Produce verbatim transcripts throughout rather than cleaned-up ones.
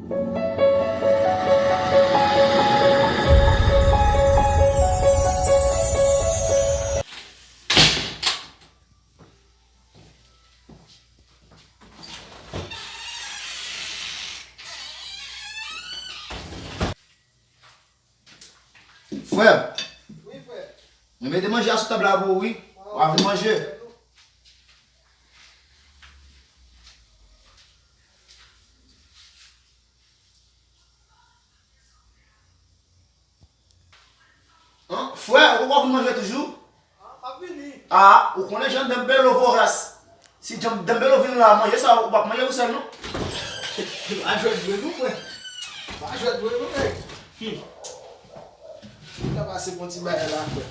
Frè, wi, frè. Mwen mete manje a sou tab la pou ou, wi. W a vin manje. An, frè, ou poko vin manje toujou? Ah, m ap vini. Ah, ou konnen jan Dembélé voras. Si Dembélé vin la, manje sa, ou p ap manje ou sèl, non? Pa jwèt vre, non, frè. Pa jwèt vre, non, nèg. Hmm. Ou ta pase bon ti bagay la, frè.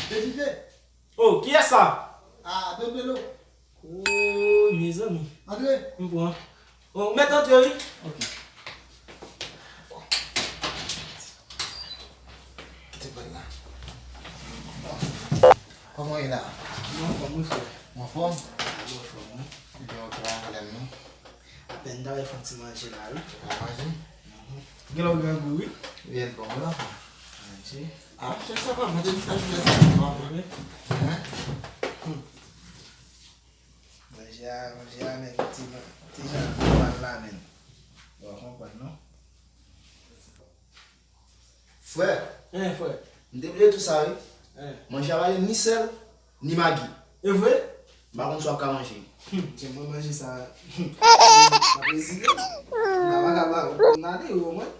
Petite. Oh, kiyès sa? Ah, Dembélé. Oh, mezanmi. Antre. M pran. Oh, ou mèt antre, wi. Ok. Kite pral la. Kòman w ye la? Mwen anfòm, wi, frè. Ou anfòm? Mwen anfòm, wi. Ebyen, ok, pa gen pwoblèm, non. Apèn ta wè fè yon ti manje la, wi. Ou ka manje? Mhm. Gen lè w grangou, wi. Wi, l bon, wi, la. Manje. Ah, chèf, sa va, manje, sa, chèf, sa va. Wi. Hein? Hmm. Manje a, manje a, men, ti, ti jan mal la, men. Ou konprann, non? Frè. Hein, frè. M te bliye tou sa, wi. Hein. Manje a pa gen ni sèl, ni magi. E vre? M pa konn si w ap ka manje. Hmm, se mwen manje sa. Hmm. M ap rezile. M pa ka ba ou. M ale, ou mwen.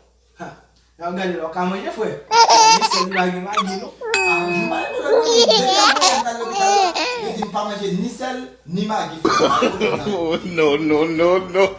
Ha. Lè w gade la, w ka manje, frè. Ni sèl, ni magi, magi, non. Ah, m pa gen pwoblèm, non. Depi apre m al lopital la, yo di m pa manje ni sèl, ni magi, frè. M pa gen pwoblèm sa. Oh, non, non, non, non.